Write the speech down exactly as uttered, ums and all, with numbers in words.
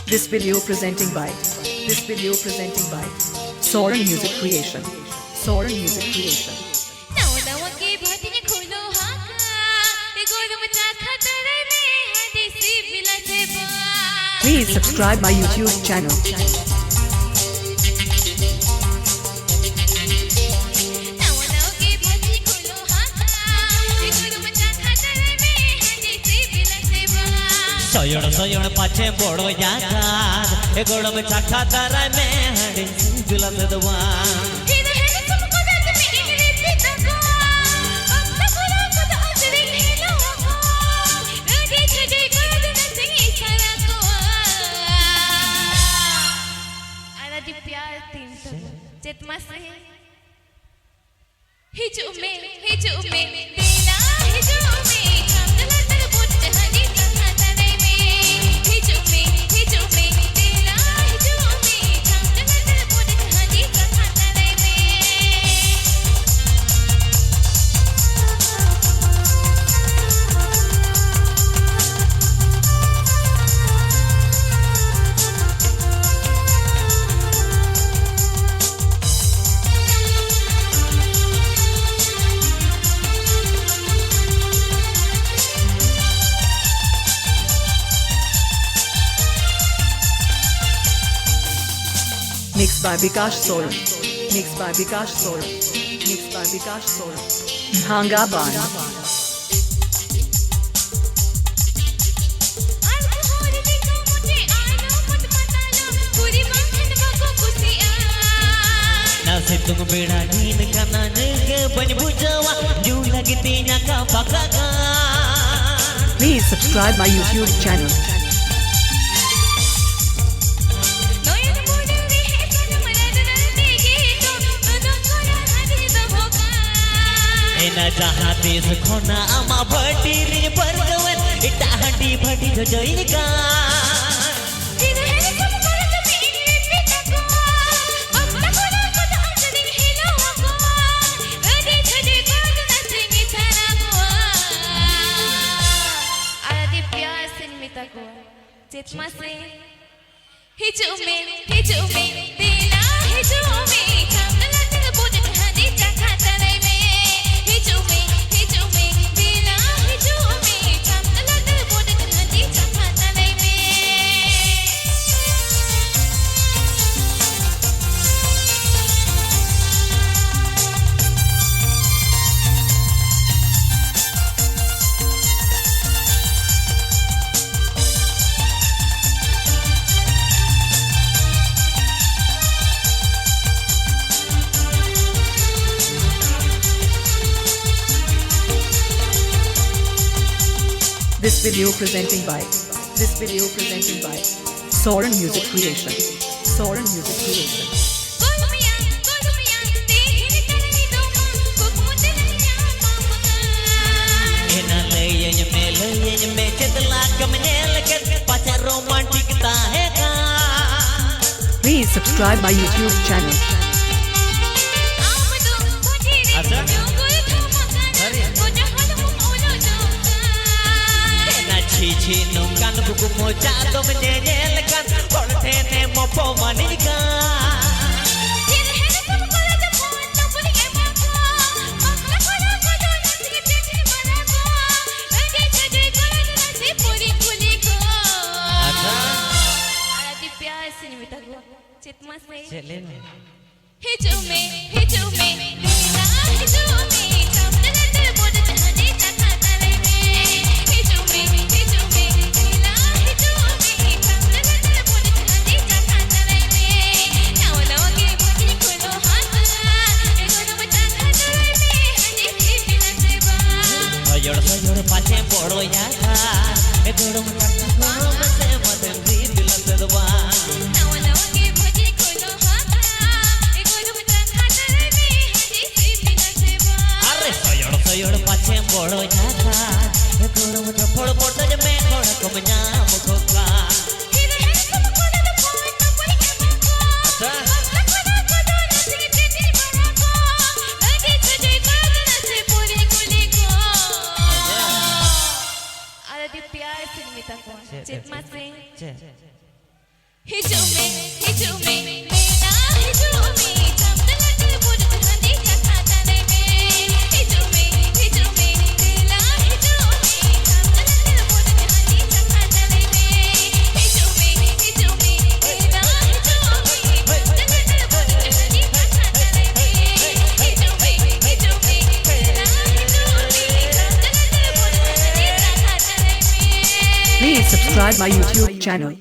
This video presenting by, this video presenting by Soren Music Creation. Soren Music Creation. ᱱᱟᱣᱟ ᱱᱟᱣᱟ ᱜᱮ ᱵᱷᱟᱹᱛᱤᱧ ᱠᱷᱩᱞᱟᱹᱣ ᱦᱟᱠᱟ, ᱮ ᱜᱚᱲᱚᱢ ᱪᱟᱠᱷᱟ ᱫᱟᱨᱟᱭ ᱢᱮ, ᱦᱟᱺᱰᱤ ᱥᱤᱵᱤᱞᱟ ᱥᱮ ᱵᱟᱝ? Please subscribe my YouTube channel. ᱱᱟᱣᱟ ᱱᱟᱣᱟ ᱜᱮ ᱵᱷᱟᱹᱛᱤᱧ ᱠᱷᱩᱞᱟᱹᱣ ᱦᱟᱠᱟ, ᱮ ᱜᱚᱲᱚᱢ ᱪᱟᱠᱷᱟ ᱫᱟᱨᱟᱭ ᱢᱮ, ᱦᱟᱺᱰᱤ ᱥᱤᱵᱤᱞᱟ ᱥᱮ ᱵᱟᱝ? ᱥᱚᱭᱚᱲ ᱥᱚᱭᱚᱲ ᱯᱟᱪᱷᱮ ᱵᱚᱲᱚᱭ ᱟᱠᱟᱫ, ᱮ ᱜᱚᱲᱚᱢ ᱪᱟᱠᱷᱟ ᱫᱟᱨᱟᱭ ᱢᱮ, ᱦᱟᱺᱰᱤ ᱥᱤᱵᱤᱞᱟ ᱥᱮ ᱵᱟᱝ? ᱦᱤᱨᱟᱹ ᱦᱮᱨ ᱥᱩᱢ ᱠᱚ ᱫᱟᱜ ᱢᱮ ᱤᱧ ᱨᱤᱯᱤ ᱛᱟᱠᱚ, ᱵᱟᱯᱞᱟ ᱠᱚᱨᱟᱣ ᱠᱚᱫᱚ ᱟᱹᱛᱩᱨᱤᱧ ᱦᱤᱞᱟᱹᱣ ᱟᱠᱚ, ᱟᱹᱰᱤ ᱪᱷᱟᱹᱰᱤ ᱠᱚ ᱫᱚ ᱱᱟᱥᱮᱧ ᱤᱥᱟᱨᱟ ᱠᱚᱣᱟ᱾ ᱟᱨ ᱟᱹᱰᱤ ᱯᱭᱟᱨ ᱛᱤᱧ ᱛᱟᱠᱚ, ᱪᱮᱫ ᱢᱟᱥᱮ? ᱦᱤᱡᱩᱜ ᱢᱮ, ᱦᱤᱡᱩᱜ ᱢᱮ, ᱫᱮᱞᱟ ᱦᱤᱡᱩᱜ ᱢᱮ, ᱪᱷᱟᱢᱰᱟ ᱞᱟᱛᱟᱨ ᱵᱩᱴ ᱦᱟᱺᱰᱤ ᱥᱟᱦᱟ ᱫᱟᱲᱮ ᱢᱮ᱾ ᱦᱤᱡᱩᱜ ᱢᱮ, ᱦᱤᱡᱩᱜ ᱢᱮ, ᱫᱮᱞᱟ ᱦᱤᱡᱩᱜ ᱢᱮ, ᱪᱷᱟᱢᱰᱟ ᱞᱟᱛᱟᱨ ᱵᱩᱴ ᱦᱟᱺᱰᱤ ᱥᱟᱦᱟ ᱫᱟᱲᱮ ᱢᱮ᱾ Mixed by Bikash Soul. Mixed by Bikash Soul. Mixed by Bikash Soul. Bhangaband. ᱟᱨ ᱠᱚ ᱦᱚᱲ ᱜᱮᱠᱚ ᱢᱚᱴᱮ ᱟᱞᱚ ᱢᱚᱴ ᱯᱟᱛᱟᱞᱚ, ᱠᱩᱲᱤ ᱵᱟᱝᱠᱷᱟᱱ ᱵᱟᱠᱚ ᱠᱩᱥᱤᱜᱼᱟ᱾ ᱱᱟ ᱥᱤᱛᱩᱝ ᱵᱮᱲᱟ ᱧᱤᱨ ᱠᱟᱱᱟ ᱱᱤᱠᱟᱹ ᱵᱟᱹᱧ ᱵᱩᱡᱷᱟᱹᱣᱟ, ᱧᱩ ᱞᱟᱹᱜᱤᱫ ᱤᱧ ᱟᱸᱠᱟ ᱯᱟᱠᱟ ᱠᱟᱱ᱾ Please subscribe my YouTube channel. ᱱᱚᱭᱚᱱ ᱢᱩᱨᱟᱹᱨᱤ ᱦᱮᱸ ᱥᱟᱱᱟᱢ ᱨᱟᱲ ᱨᱟᱲ ᱛᱮᱜᱮ ᱛᱚ ᱩᱫᱩᱜ ᱠᱚᱨᱟ ᱦᱟᱹᱰᱤ ᱫᱚᱦᱚ ᱠᱟᱜ᱾ ᱮᱱᱟ ᱡᱟᱦᱟᱸ ᱛᱤᱥ ᱠᱷᱚᱱᱟᱜ ᱟᱢᱟᱜ ᱵᱷᱟᱹᱴᱤ ᱨᱤᱧ ᱯᱟᱹᱨᱠᱟᱹᱣᱮᱱ, ᱮᱴᱟᱜ ᱦᱟᱺᱰᱤ ᱵᱷᱟᱹᱴᱤ ᱡᱚᱡᱚᱭᱤᱧ ᱠᱟᱱ᱾ ᱦᱤᱨᱩ ᱦᱮᱨᱩ ᱥᱚᱢ ᱠᱚᱨᱮ ᱫᱚ ᱢᱤᱫ ᱨᱤᱯᱤ ᱛᱟᱠᱚ, ᱵᱟᱯᱞᱟ ᱠᱚᱨᱮ ᱠᱚᱫᱚ ᱟᱢ ᱥᱟᱹᱨᱤᱧ ᱦᱤᱞᱟᱹᱣ ᱟᱠᱚ, ᱟᱹᱰᱤ ᱪᱷᱟᱹᱰᱤ ᱠᱚᱨᱮ ᱫᱚ ᱱᱟᱥᱮᱧ ᱤᱥᱟᱨᱟ ᱠᱚᱣᱟ᱾ ᱟᱨ ᱟᱹᱰᱤ ᱯᱭᱟᱨ ᱥᱮᱧ ᱢᱮᱛᱟ ᱠᱚᱣᱟ, ᱪᱮᱫ ᱢᱟᱥᱮ? ᱦᱤᱡᱩᱜ ᱢᱮ, ᱦᱤᱡᱩᱜ ᱢᱮ, ᱫᱮᱞᱟ ᱦᱤᱡᱩᱜ ᱢᱮ, ᱪᱷᱟᱢᱰᱟ ᱞᱟᱛᱟᱨ ᱵᱚᱰ ᱴᱟᱺᱰᱤ ᱪᱟᱠᱷᱟ ᱛᱟᱞᱟᱭ ᱢᱮ᱾ ᱦᱤᱡᱩᱜ ᱢᱮ, ᱦᱤᱡᱩᱜ ᱢᱮ, ᱫᱮᱞᱟ ᱦᱤᱡᱩᱜ ᱢᱮ, ᱪᱷᱟᱢᱰᱟ ᱞᱟᱛᱟᱨ ᱵᱚᱰ ᱴᱟᱺᱰᱤ ᱪᱟᱠᱷᱟ ᱛᱟᱞᱟᱭ ᱢᱮ᱾ This video presenting by, this video presenting by Soren Music Creation. Soren Music Creation. ᱮᱱᱟ ᱞᱟᱹᱭᱟᱹᱧ ᱢᱮ, ᱞᱟᱹᱭᱟᱹᱧ ᱢᱮ, ᱪᱮᱫ ᱞᱟᱠᱟᱢ ᱧᱮᱞ ᱠᱮᱫ, ᱯᱟᱪᱮ ᱨᱳᱢᱟᱱᱴᱤᱠ ᱛᱟᱦᱮᱸ ᱠᱟᱱ᱾ Please subscribe my YouTube channel. ᱟᱪᱪᱷᱟ᱾ ᱥᱟᱹᱨᱤ? ᱮᱱᱟ ᱪᱷᱤ ᱪᱷᱤ ᱱᱚᱝᱠᱟᱱ ᱠᱩᱠᱩ ᱢᱚᱪᱟ ᱫᱚᱢ ᱧᱮᱧᱮᱞ ᱠᱟᱱ, ᱦᱚᱲ ᱴᱷᱮᱱᱮᱢ ᱚᱯᱚᱢᱟᱱᱤ ᱠᱟᱱ᱾ ᱟᱪᱪᱷᱟ᱾ ᱟᱨ ᱟᱹᱰᱤ ᱯᱮᱭᱟᱨ ᱥᱮᱧ ᱢᱮᱛᱟ ᱠᱚᱣᱟ᱾ ᱪᱮᱫ ᱢᱟᱥᱮ? ᱪᱮᱫ ᱞᱟᱹᱭ ᱢᱮ? ᱦᱤᱡᱩᱜ ᱢᱮ, ᱦᱤᱡᱩᱜ ᱢᱮ, ᱫᱮᱞᱟ ᱦᱤᱡᱩᱜ ᱢᱮ, ᱪᱷᱟᱢᱰᱟ ᱞᱟᱛᱟᱨ ᱵᱚᱰ ᱴᱟᱺᱰᱤ ᱪᱟᱠᱷᱟ ᱛᱟᱞᱟᱭ ᱢᱮ᱾ ᱦᱤᱡᱩᱜ ᱢᱮ, ᱦᱤᱡᱩᱜ ᱢᱮ, ᱫᱮᱞᱟ ᱦᱤᱡᱩᱜ ᱢᱮ, ᱪᱷᱟᱢᱰᱟ ᱞᱟᱛᱟᱨ ᱵᱚᱰ ᱴᱟᱺᱰᱤ ᱪᱟᱠᱷᱟ ᱛᱟᱞᱟᱭ ᱢᱮ᱾ ᱱᱟᱣᱟ ᱱᱟᱣᱟ ᱜᱮ ᱵᱷᱟᱹᱜᱤ ᱠᱚ ᱞᱚᱦᱟᱫᱟ, ᱮ ᱜᱚᱨᱚᱢ ᱪᱟᱠᱷᱟ ᱛᱟᱞᱟᱭ ᱢᱮ, ᱦᱟᱺᱰᱤ ᱯᱤᱯᱤᱞ ᱟᱛᱮ ᱵᱟᱝ᱾ ᱥᱚᱭᱚᱲ ᱥᱚᱭᱚᱲ ᱯᱟᱪᱷᱮ ᱵᱚᱲᱚᱭᱟ ᱛᱷᱟ, ᱮ ᱜᱚᱨᱚᱢ ᱪᱟᱠᱷᱟ ᱜᱚᱨᱚᱢ ᱥᱮ ᱢᱟᱛᱮᱢ ᱯᱤᱯᱤᱞ ᱟᱛᱮ ᱫᱚ ᱵᱟᱝ᱾ ᱱᱟᱣᱟ ᱱᱟᱣᱟ ᱜᱮ ᱵᱷᱟᱹᱜᱤ ᱠᱚ ᱞᱚᱦᱟᱫᱟ, ᱮ ᱜᱚᱨᱚᱢ ᱪᱟᱠᱷᱟ ᱛᱟᱞᱟᱭ ᱢᱮ, ᱦᱟᱺᱰᱤ ᱯᱤᱯᱤᱞ ᱟᱛᱮ ᱵᱟᱝ᱾ ᱟᱨᱮ ᱥᱚᱭᱚᱲ ᱥᱚᱭᱚᱲ ᱯᱟᱪᱷᱮᱢ ᱵᱚᱲᱚ ᱡᱟᱛᱷᱟ, ᱜᱚᱲᱚᱢ ᱨᱚᱯᱚᱲ ᱵᱚᱰᱚᱡ ᱢᱮ, ᱠᱚᱲᱟ ᱠᱚᱢ ᱧᱟᱢ ᱠᱚ ᱠᱷᱟᱱ᱾ ᱟᱪᱪᱷᱟ᱾ ᱟᱨ ᱟᱹᱰᱤ ᱯᱮᱭᱟᱨ ᱥᱮᱧ ᱢᱮᱛᱟ ᱠᱚᱣᱟ᱾ ᱪᱮᱫ, ᱪᱮᱫ ᱪᱮᱫ? ᱢᱟᱥᱮ? ᱪᱮᱫ? ᱦᱤᱡᱩᱜ ᱢᱮ, ᱦᱤᱡᱩᱜ ᱢᱮ, ᱢᱮᱞᱟ ᱦᱤᱡᱩᱜ ᱢᱮ, ᱪᱟᱢᱰᱟᱞᱟᱴ ᱵᱩᱨᱩ ᱡᱟᱦᱟᱸ ᱨᱮ ᱠᱟᱛᱷᱟ ᱛᱟᱞᱮ ᱢᱮ᱾ ᱦᱤᱡᱩᱜ ᱢᱮ, ᱦᱤᱡᱩᱜ ᱢᱮ, ᱢᱮᱞᱟ ᱦᱤᱡᱩᱜ ᱢᱮ, ᱪᱟᱢᱰᱟᱞᱟᱴ ᱵᱩᱨᱩ ᱡᱟᱦᱟᱸ ᱨᱮ ᱠᱟᱛᱷᱟ ᱛᱟᱞᱮ ᱢᱮ᱾ ᱦᱤᱡᱩᱜ ᱢᱮ, ᱦᱤᱡᱩᱜ ᱢᱮ, ᱢᱮᱞᱟ ᱦᱤᱡᱩᱜ ᱢᱮ, ᱪᱟᱢᱰᱟᱞᱟᱴ ᱵᱩᱨᱩ ᱡᱟᱦᱟᱸ ᱨᱮ ᱠᱟᱛᱷᱟ ᱛᱟᱞᱮ ᱢᱮ᱾ ᱦᱤᱡᱩᱜ ᱢᱮ, ᱦᱤᱡᱩᱜ ᱢᱮ, ᱢᱮᱞᱟ ᱦᱤᱡᱩᱜ ᱢᱮ, ᱪᱟᱢᱰᱟᱞᱟᱴ ᱵᱩᱨᱩ ᱡᱟᱦᱟᱸ ᱨᱮ ᱠᱟᱛᱷᱟ ᱛᱟᱞᱮ ᱢᱮ᱾ Please subscribe my YouTube channel.